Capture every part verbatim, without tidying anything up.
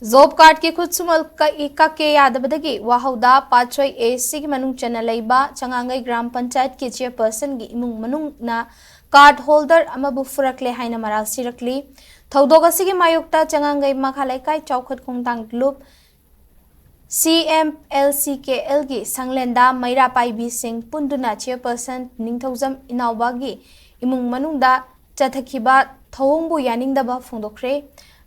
Job ꯀꯥꯔꯗꯀꯤ ꯈꯨꯠꯁꯨꯃꯜ ꯀꯛꯏ ꯀꯛꯀꯦ ꯌꯥꯗꯕꯗꯒꯤ ꯋꯥꯍꯧꯗ ꯄꯥꯠꯁꯣꯏ ꯑꯦ ꯁꯤꯒꯤ ꯃꯅꯨꯡ ꯆꯟꯅ ꯂꯩꯕ ꯆꯉꯥꯡꯒꯩ ꯒ꯭ꯔꯥꯝ ꯄꯟꯆꯥꯌꯠꯀꯤ ꯆꯦꯌꯔꯄꯔꯁꯟꯒꯤ ꯏꯃꯨꯡ ꯃꯅꯨꯡꯅ ꯀꯥꯔꯗ ꯍꯣꯜꯗꯔ ꯑꯃꯕꯨ ꯐꯨꯔꯛꯂꯦ ꯍꯥꯏꯅ ꯃꯔꯥꯜ ꯁꯤꯔꯛꯂꯤ꯫ ꯊꯧꯗꯣꯛ ꯑꯁꯤꯒꯤ ꯃꯥꯌꯣꯛꯇ ꯆꯉꯥꯡꯒꯩ ꯃꯈꯥ ꯂꯩꯀꯥꯏ ꯆꯥꯎꯈꯠ ꯈꯣꯡꯊꯥꯡ ꯂꯨꯞ ꯁꯤ ꯑꯦꯝ ꯑꯦꯜ ꯁꯤ ꯀꯦ ꯑꯦꯜꯒꯤ ꯁꯪꯂꯦꯟꯗ ꯃꯩꯔꯥ ꯄꯥꯏꯕꯤꯁꯤꯡ ꯄꯨꯟꯗꯨꯅ ꯆꯦꯌꯔꯄꯔꯁꯟ ꯅꯤꯡꯊꯧꯖꯝ ꯏꯅꯥꯎꯕꯒꯤ ꯏꯃꯨꯡ ꯃꯅꯨꯡꯗ ꯆꯠꯊꯈꯤꯕ ꯊꯧꯑꯣꯡꯕꯨ ꯌꯥꯅꯤꯡꯗꯕ ꯐꯣꯡꯗꯣꯛꯈ꯭ꯔꯦ꯫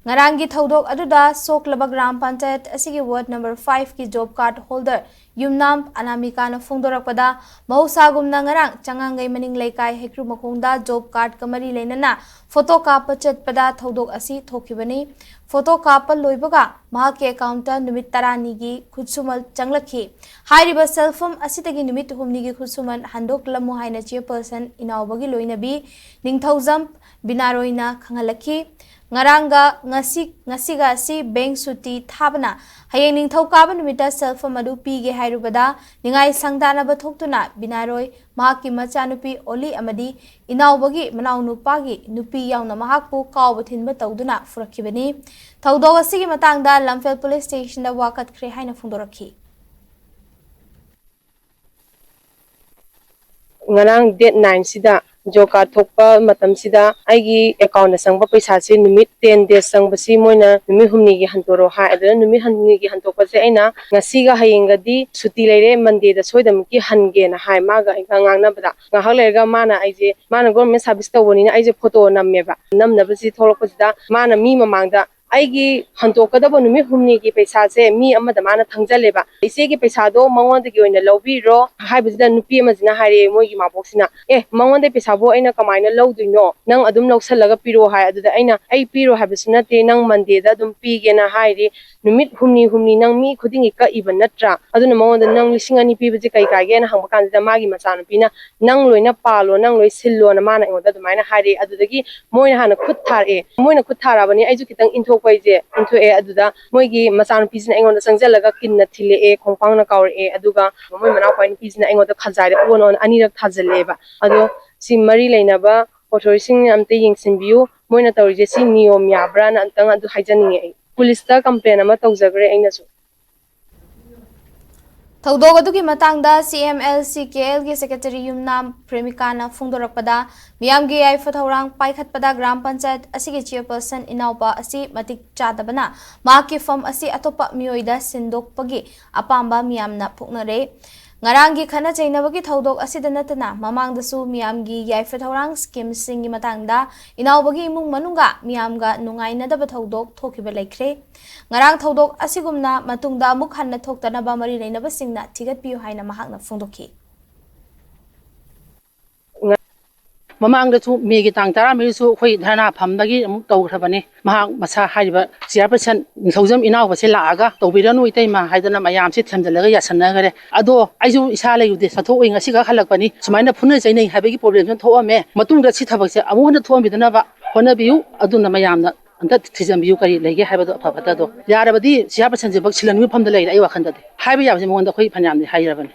ꯉꯔꯥꯡꯒꯤ ꯊꯧꯗꯣꯛ ꯑꯗꯨꯗ ꯁꯣꯛꯂꯕ ꯒ꯭ꯔꯥꯝ ꯄꯟꯆꯥꯌꯠ ꯑꯁꯤꯒꯤ ꯋꯥꯔꯗ ꯅꯝꯕꯔ ꯐꯥꯏꯚꯀꯤ ꯖꯣꯕ ꯀꯥꯔꯗ ꯍꯣꯜꯗꯔ ꯌꯨꯝꯅꯥꯝ ꯑꯅꯥꯃꯤꯀꯥꯅ ꯐꯣꯡꯗꯣꯔꯛꯄꯗ, ꯃꯍꯧꯁꯥꯒꯨꯝꯅ ꯉꯔꯥꯡ ꯆꯉꯥꯡꯒꯩ ꯃꯅꯤꯡ ꯂꯩꯀꯥꯏ ꯍꯩꯀ꯭ꯔꯨ ꯃꯈꯣꯡꯗ ꯖꯣꯕ ꯀꯥꯔꯗꯀ ꯃꯔꯤ ꯂꯩꯅꯅ ꯐꯣꯇꯣ ꯀꯥꯞꯄ ꯆꯠꯄꯗ ꯊꯧꯗꯣꯛ ꯑꯁꯤ ꯊꯣꯛꯈꯤꯕꯅꯤ꯫ ꯐꯣꯇꯣ ꯀꯥꯞꯄ ꯂꯣꯏꯕꯒ ꯃꯍꯥꯛꯀꯤ ꯑꯦꯀꯥꯎꯟꯇ ꯅꯨꯃꯤꯠ ꯇꯔꯥꯅꯤꯒꯤ ꯈꯨꯠꯁꯨꯃꯜ ꯆꯪꯂꯛꯈꯤ꯫ ꯍꯥꯏꯔꯤꯕ ꯁꯦꯜꯐꯝ ꯑꯁꯤꯗꯒꯤ ꯅꯨꯃꯤꯠ ꯍꯨꯝꯅꯤꯒꯤ ꯈꯨꯠꯁꯨꯃꯜ ꯍꯟꯗꯣꯛꯂꯝꯃꯨ ꯍꯥꯏꯅ ꯆꯦꯌꯔꯄꯔꯁꯟ ꯏꯅꯥꯎꯕꯒꯤ ꯂꯣꯏꯅꯕꯤ ꯅꯤꯡꯊꯧꯖꯝ ꯕꯤꯅꯥꯔꯣꯏꯅ ꯈꯪꯍꯜꯂꯛꯈꯤ꯫ ꯉꯔꯥꯡꯒ ꯉꯁꯤ, ꯉꯁꯤꯒ ꯑꯁꯤ ꯕꯦꯡ ꯁꯨꯇꯤ ꯊꯥꯕꯅ ꯍꯌꯦꯡ ꯅꯤꯡꯊꯧꯀꯥꯕ ꯅꯨꯃꯤꯠꯇ ꯁꯦꯜꯐꯝ ꯑꯗꯨ ꯄꯤꯒꯦ ꯍꯥꯏꯔꯨꯕꯗ ꯅꯤꯡꯉꯥꯏ ꯁꯪꯗꯥꯅꯕ ꯊꯣꯛꯇꯨꯅ ꯕꯤꯅꯥꯔꯣꯏ, ꯃꯍꯥꯛꯀꯤ ꯃꯆꯥꯅꯨꯄꯤ ꯑꯣꯂꯤ ꯑꯃꯗꯤ ꯏꯅꯥꯎꯕꯒꯤ ꯃꯅꯥꯎꯅꯨꯄꯥꯒꯤ ꯅꯨꯄꯤ ꯌꯥꯎꯅ ꯃꯍꯥꯛꯄꯨ ꯀꯥꯎꯕ ꯊꯤꯟꯕ ꯇꯧꯗꯨꯅ ꯐꯨꯔꯛꯈꯤꯕꯅꯤ꯫ ꯊꯧꯗꯣꯛ ꯑꯁꯤꯒꯤ ꯃꯇꯥꯡꯗ ꯂꯝꯐꯦꯜ ꯄꯨꯂꯤꯁ ꯁ꯭ꯇꯦꯁꯟꯗ ꯋꯥꯀꯠꯈ꯭ꯔꯦ ꯍꯥꯏꯅ ꯐꯣꯡꯗꯣꯔꯛꯈꯤ꯫ ꯉꯔꯥꯡ ꯗꯦꯠ ꯅꯥꯏꯟꯁꯤꯗ ꯖꯣꯕ ꯀꯥꯔꯗ ꯊꯣꯛꯄ ꯃꯇꯝꯁꯤꯗ ꯑꯩꯒꯤ ꯑꯦꯀꯥꯎꯟꯗ ꯆꯪꯕ ꯄꯩꯁꯥꯁꯤ ꯅꯨꯃꯤꯠ ꯇꯦꯟ ꯗꯦꯖ ꯆꯪꯕꯁꯤ ꯃꯣꯏꯅ ꯅꯨꯃꯤꯠ ꯍꯨꯝꯅꯤꯒꯤ ꯍꯟꯗꯣꯔꯛꯑꯣ ꯍꯥꯏ꯫ ꯑꯗꯨꯅ ꯅꯨꯃꯤꯠ ꯍꯨꯝꯅꯤꯒꯤ ꯍꯟꯗꯣꯛꯄꯁꯦ ꯑꯩꯅ ꯉꯁꯤꯒ ꯍꯌꯦꯡꯒꯗꯤ ꯁꯨꯇꯤ ꯂꯩꯔꯦ, ꯃꯟꯗꯦꯗ ꯁꯣꯏꯗꯅꯃꯛꯀꯤ ꯍꯟꯒꯦꯅ ꯍꯥꯏ꯫ ꯃꯥꯒ ꯑꯩꯒ ꯉꯥꯡꯅꯕꯗ ꯉꯥꯏꯍꯥꯛ ꯂꯩꯔꯒ ꯃꯥꯅ ꯑꯩꯁꯦ, ꯃꯥꯅ ꯒꯣꯔꯃꯦꯟ ꯁꯥꯔꯚꯤꯁ ꯇꯧꯕꯅꯤꯅ ꯑꯩꯁꯦ ꯐꯣꯇꯣ ꯅꯝꯃꯦꯕ꯫ ꯅꯝꯅꯕꯁꯤ ꯊꯣꯛꯂꯛꯄꯁꯤꯗ ꯃꯥꯅ ꯃꯤ ꯃꯃꯥꯡꯗ ꯑꯩꯒꯤ ꯍꯟꯗꯣꯛꯀꯗꯕ ꯅꯨꯃꯤꯠ ꯍꯨꯝꯅꯤꯒꯤ ꯄꯩꯁꯥꯁꯦ ꯃꯤ ꯑꯃꯗ ꯃꯥꯅ ꯊꯪꯖꯜꯂꯦꯕ꯫ "ꯏꯆꯦꯒꯤ ꯄꯩꯁꯥꯗꯣ ꯃꯉꯣꯟꯗꯒꯤ ꯑꯣꯏꯅ ꯂꯧꯕꯤꯔꯣ" ꯍꯥꯏꯕꯁꯤꯗ ꯅꯨꯄꯤ ꯑꯃꯁꯤꯅ ꯍꯥꯏꯔꯛꯑꯦ, ꯃꯣꯏꯒꯤ ꯃꯥꯕꯣꯛꯁꯤꯅ, "ꯑꯦ, ꯃꯉꯣꯟꯗꯒꯤ ꯄꯩꯁꯥꯕꯨ ꯑꯩꯅ ꯀꯃꯥꯏꯅ ꯂꯧꯗꯣꯏꯅꯣ? ꯅꯪ ꯑꯗꯨꯝ ꯂꯧꯁꯜꯂꯒ ꯄꯤꯔꯛꯑꯣ" ꯍꯥꯏ꯫ ꯑꯗꯨꯗ ꯑꯩꯅ, "ꯑꯩ ꯄꯤꯔꯣ ꯍꯥꯏꯕꯁꯨ ꯅꯠꯇꯦ, ꯅꯪ ꯃꯟꯗꯦꯗ ꯑꯗꯨꯝ ꯄꯤꯒꯦꯅ ꯍꯥꯏꯔꯤ꯫ ꯅꯨꯃꯤꯠ ꯍꯨꯝꯅꯤ ꯍꯨꯝꯅꯤ ꯅꯪ ꯃꯤ ꯈꯨꯗꯤꯡꯒꯤ ꯀꯛꯏꯕ ꯅꯠꯇ꯭ꯔꯥ? ꯑꯗꯨꯅ ꯃꯉꯣꯟꯗ ꯅꯪ ꯂꯤꯁꯤꯡ ꯑꯅꯤ ꯄꯤꯕꯁꯦ ꯀꯩ ꯀꯥꯏꯒꯦꯅ ꯍꯪꯕ ꯀꯥꯟꯁꯤꯗ ꯃꯥꯒꯤ ꯃꯆꯥꯅꯨꯄꯤꯅ, 'ꯅꯪ ꯂꯣꯏꯅ ꯄꯥꯜꯂꯣ, ꯅꯪ ꯂꯣꯏ ꯁꯤꯜꯂꯣꯅ' ꯃꯥꯅ ꯑꯩꯉꯣꯟꯗ ꯑꯗꯨꯃꯥꯏꯅ ꯍꯥꯏꯔꯛꯑꯦ꯫ ꯑꯗꯨꯗꯒꯤ ꯃꯣꯏꯅ ꯍꯥꯟꯅ ꯈꯨꯠ ꯊꯥꯔꯛꯑꯦ꯫ ꯃꯣꯏꯅ ꯈꯨꯠ ꯊꯥꯔꯛꯑꯕꯅꯤ, ꯑꯩꯁꯨ ꯈꯤꯇꯪ ꯏꯟꯊꯣꯛꯄ, ꯑꯩꯁꯦ ꯏꯟꯊꯣꯛꯑꯦ꯫ ꯑꯗꯨꯗ ꯃꯣꯏꯒꯤ ꯃꯆꯥꯅꯨꯄꯤꯁꯤꯅ ꯑꯩꯉꯣꯟꯗ ꯆꯪꯁꯤꯜꯂꯒ ꯀꯤꯟꯅ ꯊꯤꯜꯂꯛꯑꯦ, ꯈꯣꯡꯄꯥꯛꯅ ꯀꯥꯎꯔꯛꯑꯦ꯫ ꯑꯗꯨꯒ ꯃꯣꯏ ꯃꯅꯥꯎꯄꯥ ꯅꯨꯄꯤꯁꯤꯅ ꯑꯩꯉꯣꯟꯗ ꯈꯖꯥꯏꯗ ꯑꯣꯟ ꯑꯣꯟ ꯑꯅꯤꯔꯛ ꯊꯥꯖꯤꯜꯂꯛꯑꯦꯕ꯫ ꯑꯗꯣ ꯁꯤ ꯃꯔꯤ ꯂꯩꯅꯕ ꯑꯣꯊꯣꯔꯤꯇꯤꯁꯤꯡꯅ ꯑꯝꯇ ꯌꯦꯡꯁꯤꯟꯕꯤꯌꯨ꯫ ꯃꯣꯏꯅ ꯇꯧꯔꯤꯁꯦ ꯁꯤ ꯅꯤꯌꯣꯝ ꯌꯥꯕ꯭ꯔꯥꯅ ꯑꯝꯇꯪ ꯑꯗꯨ ꯍꯥꯏꯖꯅꯤꯡꯉꯦ꯫ ꯑꯩ ꯄꯨꯂꯤꯁꯇ ꯀꯝꯄ꯭ꯂꯦꯟ ꯑꯃ ꯇꯧꯖꯈ꯭ꯔꯦ ꯑꯩꯅꯁꯨ꯫ ꯊꯧꯗꯣꯛ ꯑꯗꯨꯒꯤ ꯃꯇꯥꯡꯗ ꯁꯤ ꯑꯦꯝ ꯑꯦꯜ ꯁꯤ ꯀꯦ ꯑꯦꯜꯒꯤ ꯁꯦꯀ꯭ꯔꯦꯇꯔꯤ ꯌꯨꯝꯅꯥꯝ ꯄ꯭ꯔꯦꯃꯤꯀꯥꯅ ꯐꯣꯡꯗꯣꯔꯛꯄꯗ, ꯃꯤꯌꯥꯝꯒꯤ ꯌꯥꯏꯐ ꯊꯧꯔꯥꯡ ꯄꯥꯏꯈꯠꯄꯗ ꯒ꯭ꯔꯥꯝ ꯄꯟꯆꯥꯌꯠ ꯑꯁꯤꯒꯤ ꯆꯤꯌꯔꯄꯔꯁꯟ ꯏꯅꯥꯎꯄꯥ ꯑꯁꯤ ꯃꯇꯤꯛ ꯆꯥꯗꯕꯅ ꯃꯍꯥꯛꯀꯤ ꯐꯝ ꯑꯁꯤ ꯑꯇꯣꯞꯄ ꯃꯤꯑꯣꯏꯗ ꯁꯤꯟꯗꯣꯛꯄꯒꯤ ꯑꯄꯥꯝꯕ ꯃꯤꯌꯥꯝꯅ ꯐꯣꯡꯅꯔꯦ꯫ ꯉꯔꯥꯡꯒꯤ ꯈꯠꯅ ꯆꯩꯅꯕꯒꯤ ꯊꯧꯗꯣꯛ ꯑꯁꯤꯗ ꯅꯠꯇꯅ ꯃꯃꯥꯡꯗꯁꯨ ꯃꯤꯌꯥꯝꯒꯤ ꯌꯥꯏꯐ ꯊꯧꯔꯥꯡ ꯁ꯭ꯀꯤꯝꯁꯤꯡꯒꯤ ꯃꯇꯥꯡꯗ ꯏꯅꯥꯎꯕꯒꯤ ꯏꯃꯨꯡ ꯃꯅꯨꯡꯒ ꯃꯤꯌꯥꯝꯒ ꯅꯨꯡꯉꯥꯏꯅꯗꯕ ꯊꯧꯗꯣꯛ ꯊꯣꯛꯈꯤꯕ ꯂꯩꯈ꯭ꯔꯦ꯫ ꯉꯔꯥꯡ ꯊꯧꯗꯣꯛ ꯑꯁꯤꯒꯨꯝꯅ ꯃꯇꯨꯡꯗ ꯑꯃꯨꯛ ꯍꯟꯅ ꯊꯣꯛꯇꯅꯕ ꯃꯔꯤ ꯂꯩꯅꯕꯁꯤꯡꯅ ꯊꯤꯒꯠꯄꯤꯌꯨ ꯍꯥꯏꯅ ꯃꯍꯥꯛꯅ ꯐꯣꯡꯗꯣꯛꯈꯤ꯫ ꯃꯃꯥꯡꯗꯁꯨ ꯃꯦꯒꯤ ꯇꯥꯡ ꯇꯔꯥꯃꯔꯤꯁꯨ ꯑꯩꯈꯣꯏ ꯙꯔꯅꯥ ꯐꯝꯕꯒꯤ ꯑꯃꯨꯛ ꯇꯧꯈ꯭ꯔꯕꯅꯤ꯫ ꯃꯍꯥꯛ ꯃꯁꯥ ꯍꯥꯏꯔꯤꯕ ꯆꯤꯌꯥꯔꯄꯔꯁꯟ ꯅꯤꯡꯊꯧꯖꯝ ꯏꯅꯥꯎꯕꯁꯦ ꯂꯥꯛꯑꯒ "ꯇꯧꯕꯤꯔꯅꯨ ꯏꯇꯩꯃ" ꯍꯥꯏꯗꯅ ꯃꯌꯥꯝꯁꯦ ꯊꯦꯝꯖꯤꯜꯂꯒ ꯌꯥꯁꯟꯅꯈ꯭ꯔꯦ꯫ ꯑꯗꯣ ꯑꯩꯁꯨ ꯏꯁꯥ ꯂꯩꯔꯨꯗꯦ, ꯆꯠꯊꯣꯛꯎꯏ, ꯉꯁꯤꯈꯛ ꯍꯜꯂꯛꯄꯅꯤ꯫ ꯁꯨꯃꯥꯏꯅ ꯐꯨꯅ ꯆꯩꯅꯩ ꯍꯥꯏꯕꯒꯤ ꯄ꯭ꯔꯣꯕ꯭ꯂꯦꯝꯁꯨ ꯊꯣꯛꯑꯝꯃꯦ꯫ ꯃꯇꯨꯡꯗ ꯁꯤ ꯊꯕꯛꯁꯦ ꯑꯃꯨꯛ ꯍꯟꯅ ꯊꯣꯛꯍꯟꯕꯤꯗꯅꯕ ꯍꯣꯠꯅꯕꯤꯌꯨ꯫ ꯑꯗꯨꯅ ꯃꯌꯥꯝꯅ ꯑꯝꯇ ꯊꯤꯖꯤꯟꯕꯤꯌꯨ, ꯀꯔꯤ ꯂꯩꯒꯦ ꯍꯥꯏꯕꯗꯣ ꯑꯐ ꯐꯠꯇꯗꯣ꯫ ꯌꯥꯔꯕꯗꯤ ꯆꯤꯌꯥꯔꯄꯔꯁꯟꯁꯤꯐꯥꯎ ꯁꯤꯜꯍꯟꯕꯒꯤ ꯃꯐꯝꯗ ꯂꯩꯔꯦ꯫ ꯑꯩ ꯋꯥꯈꯜꯗꯗꯤ ꯍꯥꯏꯕ ꯌꯥꯕꯁꯦ ꯃꯉꯣꯟꯗ ꯑꯩꯈꯣꯏ ꯐꯅꯌꯥꯝꯗꯤ ꯍꯥꯏꯔꯕꯅꯤ꯫